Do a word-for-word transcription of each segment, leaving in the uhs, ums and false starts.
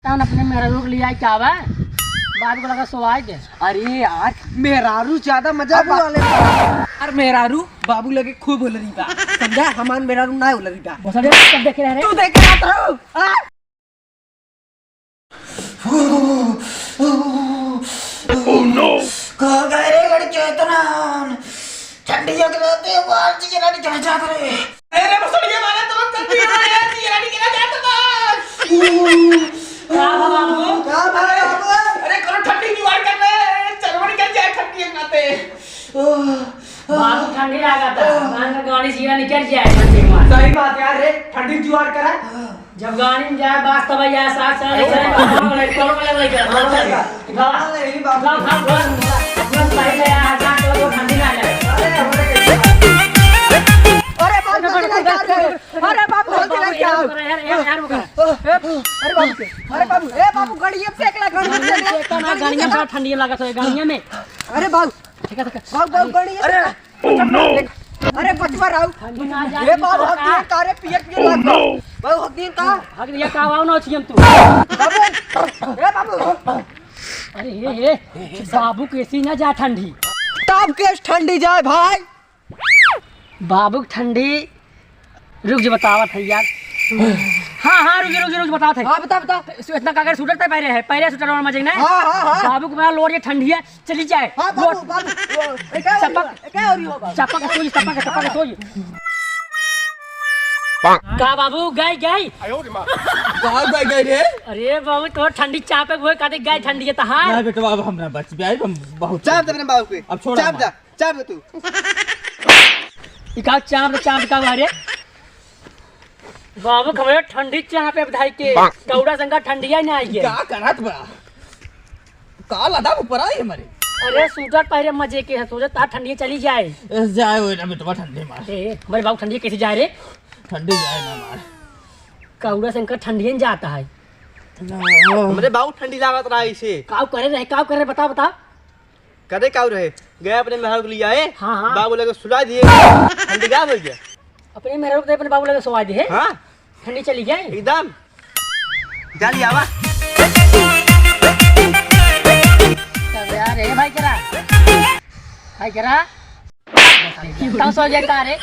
तान अपने मेहरारू के लियाइ के आवा, बाबू के लगे सोवाइ दे। अरे यार, मेहरारू ज्यादा मजा बाबू वाले बा। यार, मेहरारू बाबू लगे खूब होलरी बा, समझा? हमार मेहरारू ना होलरी बा। भोसड़ी, कब देखे रहे रे? तू देखे रहत रहू, हाँ? Oh no! कहाँ गए रे लड़के इतना? ठंडी जग रहती है, बाहर जी रानी कहाँ जात रहे? अरे भोसड़िया वाला, तुम चल पी रहे हैं, जी रानी कहाँ जात रहे? का बा बाबू? का बा बाबू? अरे करो ठंडी जुगाड़ कर रहे हैं, चलो निकल जाए ठंडी एक नाते। बाबू ठंडी लागत है, मांग गाड़ी सीधा निकल जाए ठंडी में। सही बात यार रे, ठंडी जुगाड़ करा। जब गाड़ी में जाए, बास तब यार, साथ साथ चले, चले, चले, चले, चले, चले। हाँ, यही बात। खाओ, खाओ, खाओ, खाओ, सही है यार, हाथ साथ चलो, ठंडी ना लगे। अरे, हमारे कैसे? अरे, बाप रे, अरे, बाप रे, अरे, बाप रे, अरे, यार, यार, यार, रुको। अरे, बाप रे, अरे, बाबू, ए, बाबू, गाड़िया फेंक ला, गाड़िया फेंक ला। गाड़िया में ठंडी लागत है, गाड़िया में। अरे, बाबू, ठीक है, ठीक है। बाबू, बाबू, गाड़िया फेंक ला। Oh no! अरे बचवा राव। ठंडी ना जाए, ए बाबू, हक दिए का रे, पियर पियर Oh no! बाबू, हक दिए का? हक दिया का, बाबू ना छियम तू। बाबू, ए बाबू। अरे हे, हे, बाबू कैसी ना जा ठंडी। तब कैसे ठंडी जाए भाई? बाबू के ठंडी, रुक जो बतावत है यार। हाँ, हाँ, रुक जो, रुक जो, रुक जो बतावत है। हाँ, बता, बता। इतना का कर स्वेटर तय पहरे है, पहले स्वेटर और मजे ना। हाँ, हाँ, हाँ। बाबू के बड़ा लोर ये ठंडी है, चली जाए। हाँ, बाबू, लोर। बाबू, वो, ए, क्या हो चपक। रही है? ए, क्या हो रही हो, बाबू? चपक सोई, चपक, चपक सोई। का बाबू, गई, गई? कहाँ गई, गई रे? अरे बाबू, तो ठंडी चापे हुए, कहते गई ठंडी है तहार। ना बेटवा, अब हम ना बच पाए, हम बहुत चाप दे अपने बाबू के। अब छोड़ चाप हमारे। जा। चाप तू। ई का चाप, चाप का बारे? बाबू, हमरे ठंडी चाप है बधाई के। कौड़ा संग ठंडिया ना आई है। का करत बा? का लदा ऊपर आई हमारे? अरे, स्वेटर पहरे मजे के है, सोचत आ ठंडी चली जाए। ए, जाए ओए ना बेटवा, ठंडी मार। ए, हमारे बाबू ठंडी कैसे जाए रे? ठंडी जाए ना मार। कौड़ा संग ठंडिया जाता है। ना। हमरे बाबू ठंडी लागत रहा इसे। काव करे रहे, काव करे रहे, बता, बता। करे का रहे? गए अपने मेहरारू के लियाए, हाँ, हाँ। बाबू लगे सुला दिए, ठंडी का हो गया? अपने मेहरारू के अपने बाबू लगे सुला दिए? हाँ। ठंडी चली गई? एकदम। जा लिया आवा। तब यार, ए भाई करा, भाई करा, तब सो जाए का रे?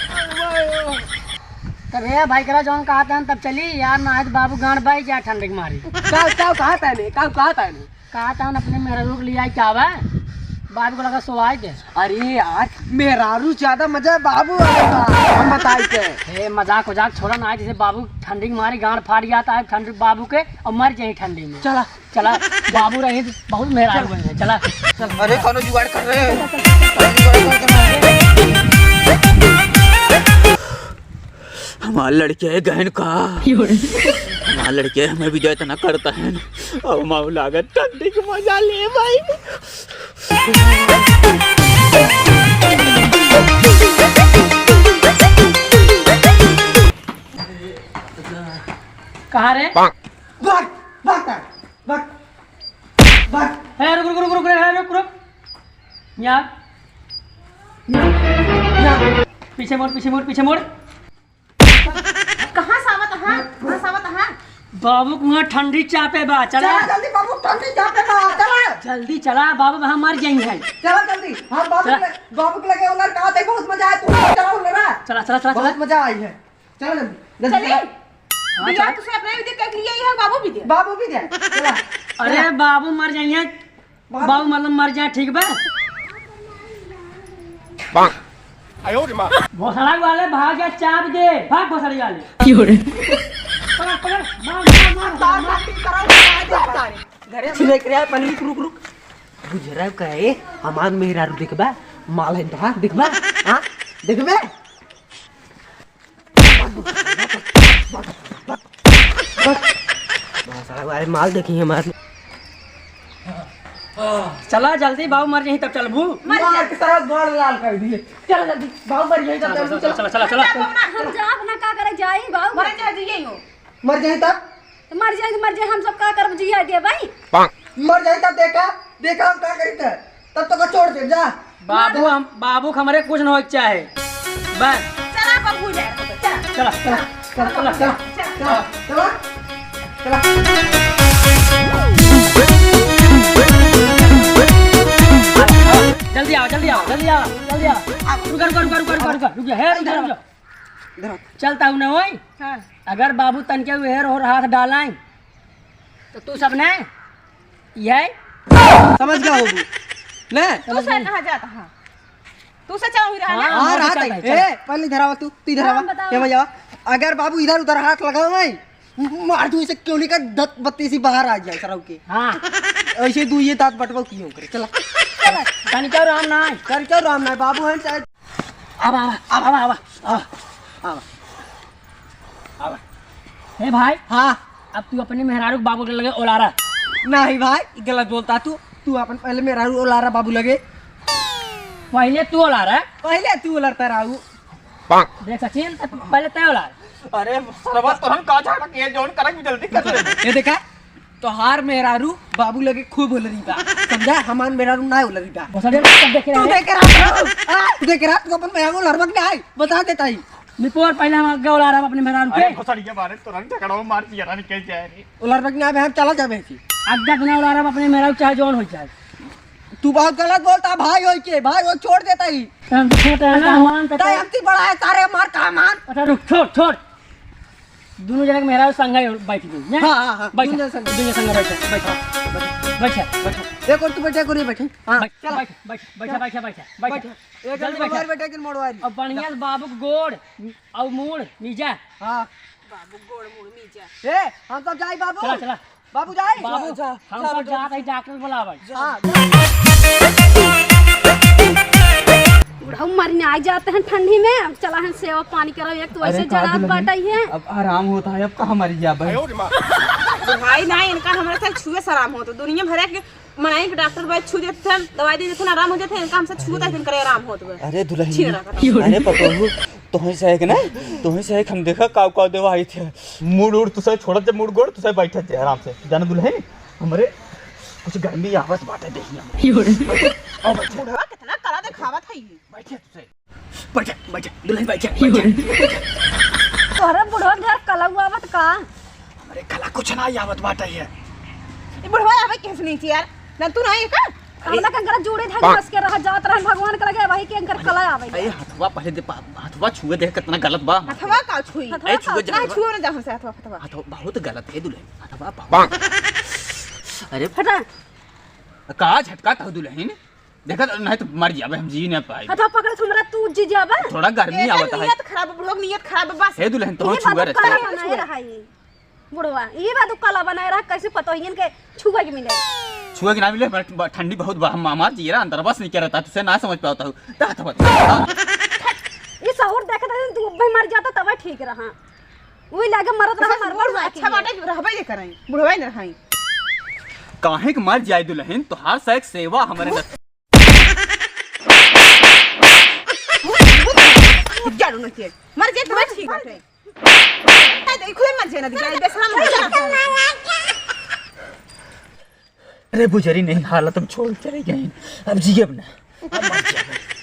तब ए भाई करा, जौन कहा था तब चली यार, ना आज बाबू गांड बाई जा ठंडी के मारी। का, का कहा था ने? का कहा था ने? कहा था अपने मेहरारू के लियाए के आवा, बाबू को लगा सोवाई दे। अरे यार, मेहरारू ज्यादा मजा है बाबू वाले का, हम बताई के। ए, मजाक उजाक छोड़ा ना, जैसे बाबू ठंडी के मारे गांड फाट जाता है ठंडी बाबू के और मर जाए ठंडी में। चला। चला, बाबू रहे तो बहुत मेहरारू बन जाए, चला। अरे, कौनो जुगाड़ कर रहे हैं। हमार लड़के गहन का। हमार लड़के हमें भी जो इतना करता है ना, अब माऊ लागत ठंडी के मजा ले भाई। कहाँ रे? भाग, भाग, भाग, भाग। ए, रुक, रुक, रुक, रुक, रुक, रुक, रुक। यहाँ। यहाँ। पीछे मुड़, पीछे मुड़, पीछे मुड़। कहाँ से आवत हा? कहाँ से आवत हा? बाबू के वहाँ ठंडी चापे बा, चला। चला जल्दी बाबू, ठंडी चापे बा, चला। जल्दी चला, बाबू वहाँ मर जाई है। चला जल्दी। हाँ, बाबू चला। के, बाबू के लगे उलर का दे, बहुत मजा आया, तू चला उलरा। चला, चला, चला, बहुत चला। मजा आई है। चलो जल्दी, जल्दी चली? चलो। हाँ, बिया चलो। तुसे अपने भी देख के लिए है, बाबू भी दे। बाबू भी दे। चला। अरे चला। बाबू मर जाइए। बाबू बाबू मतलब मर जाए, ठीक बा? आयो रे माँ। भोसड़ा वाले भाग जा, चाप दे, भाग भोसड़ी वाले। क्यों रे? पकड़, पकड़, मार, मार, मार, मार। तार मार। मार, तार, तार, तार। घरे में लेके आ, पहले रुक, रुक, रुक। बुझरा कहे, हमार मेहरारू देखबा, माल है तो, हाँ, देखबा, हाँ, देखबे। साला, अरे माल देखी हमार। चला जल्दी, बाबू मर जाई तब चलबू। मर मार जा। के सारा गाल लाल कर दिए। चला जल्दी, बाबू मर जाई तब चला, चलबू, चला, चला। चला, चला, चला। हम जाब ना, का करे जाई बाबू? मर जा, जिए हो। मर जाई तब? तो मर जाई, मर जाई, हम सब का करब, जिया दे भाई। मर जाई तब देखा, देखा हम का करी त। तब तो का छोड़ दे, जा। बाबू, हम, बाबू के हमरे कुछ न होए के चाहे। बस। चला, बाबू जाए, चला। चला, चला, चला, चला, चला, चला, चला, चला। जल्दी आओ, जल्दी आओ, जल्दी आओ, जल्दी आओ। रुक, रुक, रुक, रुक, रुक, रुक, रुक, रुक, हे, रुक, रुक। इधर आ। चलता हूँ ना, ओए। हाँ। अगर बाबू तनके उहेर और हाथ डालाएं, तो तू सब ने, ये समझ गया होगी। ले। तू से कहाँ जाता है? तू से चला हुई रहा ना? हाँ, हाँ, रात है। ए, पहले इधर आवा तू, तू इधर आवा। हाँ, बताओ। ये भैया, अगर बाबू इधर उधर हाथ लगाओ नहीं, मार दूँ इसे, क्यों नहीं कर दत बत्ती सी बाहर आ जाए सराऊ के। हाँ। ऐसे दू ये दांत बटवा की हो करे। चला। चला। तनिका राम ना है। तनिका राम ना है, बाबू हैं चाहे। अब आवा, अब आवा, आवा, आवा, आवा। आवा। ए भाई। हाँ। अब तू अपने मेहरारू के बाबू के लगे ओलारा। नहीं भाई, गलत बोलता तू। तू अपन पहले मेहरारू ओलारा बाबू लगे। पहले तू ओलारा? पहले तू ओलारता रहू। देख सचिन, त पहले तय ओलार। अरे सरवा, तोहन का झाड़ा के जौन करक भी जल्दी कर ले। ये देखा, तोहार मेहरारू बाबू लगे खूब ओलरी बा, समझा? हमार मेहरारू ना ओलरी बा। भोसड़िया, तब देखे तू रहे। देखे रहा, आ, तू देखे रहा, तू अपन मेहरारू लड़बक ना आई, बता देता ही। निपोर, पहले हम आगे ओलार हम अपने मेहरारू अरे के। भोसड़िया मारे, तोहन झगड़ा मार दिया, रानी कह जाए रे। ओलार बक ना आवे, हम चला जाबे छी। आज्ञा देना ओलार हम अपने मेहरारू, चाहे जौन हो जाए। तू बहुत गलत बोलता भाई होई के, भाई वो छोड़ देता ही। हम छोटे हैं ना, मान तो तय हमसे बड़ा है, सारे मार का मान। अच्छा रुक, छोड़, छोड़। दोनों जने के मेहरारू संग है, बैठ गई, हैं? हाँ, हाँ, हाँ, बैठ, दोनों जने संग। दोनों जने संग बैठ, बैठ, बैठ, बैठ। एक और तू बैठ, एक और ये बैठे। हाँ, बैठ, चला। बैठ, बैठ, बैठ, बैठ, बैठ, बैठ। बैठ। एक जल्दी और बैठ। बैठ, एक और मोड़वारी। अब बढ़िया से बाबू के गोड़ और मूड़ नीचा। हाँ। बाबू गोड़ मूड़ नीचा। ए, हम सब जाई बाबू। चला, चला। बाबू जाए? बाबू, जा, जा, हम जा, सब जा। जात हई डॉक्टर बुलावे। हाँ, जा। बुढ़ऊ मरने आ जाते हैं ठंडी में, अब चला है सेवा पानी करो, एक तो अरे ऐसे का जड़ा दुल्हन, बाटा ही है। अब आराम होता है, अब कहाँ मरी जाबे? भाई ना, इनका हमरा से छुए से आराम होता, दुनिया भर के मनाई के डॉक्टर भाई छू देते हैं, दवाई दे देते हैं, आराम हो जाते हैं, इनका हमसे छुए तक इनका आराम होता है। अरे दुल्हन, छीन रहा था। अरे पतोहू, तोही से एक ना, तोही से एक हम देखा काऊ काऊ देवा आई थे। मूड़ उड़ तुसे छोड़त जे, मूड़ गोड़ तुसे बैठत जे आराम से। जाना दुल्हन, हमरे कुछ गर्मी आवत बाटे देहिया में। यो रे। अब बुढ़वा कितना कला देखावत है ये। बैठे तुसे। बैठे, बैठे, दुल्हन बैठे, बैठे। तोहरे बुढ़वा ढेर कला आवत का? हमरे कला कुछ ना आवत बाटे ये। ये बुढ़वा आवे कैसे नहीं यार? ना तू ना ये का? हमरा के अंकरा जोड़े धागे बस के रह जात रहन भगवान के लगे, वही के अंकर कला आवे। अरे हथवा पहले दे पा-, हथवा छुए दे, कितना गलत बा। हथवा का छुई? हथवा ए, छुए का? जा। ना छुओ ना जा हमसे हथवा, हथवा। हथवा बहुत गलत है दुल्हन, हथवा बहुत। अरे हटा। का झटका था दुल्हन? देखा तो नहीं तो मर जाबे, हम जी ना पाई। हथवा पकड़ हमरा तू जी जाबे। थोड़ा गर्मी ए, आवत है। नियत खराब, बुढ़वा के नियत खराब बस। हे दुल्हन, तो ये छुआ बात रहता। कला बनाए रहा ये। बुढ़वा, ये बात कला बनाए रहा, कैसे पतोहियन के छुए के मिले? छुए के ना मिले, but, but ठंडी बहुत बा, हम, हमार जियरा अंदर बस नहीं करता, तुसे ना समझ पाता हूँ। ता, ता, ता। ये सहूर देखे तो तू भी मर जाता, तब ठीक रहा। वही लागे मरत रहा, मरबो ना अच्छा किए। बाटे, रहबे जे कराई, बुढ़वा ही न रहाई। काहे के मर जाए दुल्हन, तोहार सैक सेवा हमरे न- जाड़ू न किए, मर जाए तब ठीक बाटे। ए, देखो, मर जाए ना, दिखाई दे, सलाम हो जा। अरे बुजरी नहीं, हालत हम छोड़ चले गए, अब जियब ना। अब मर जाबे।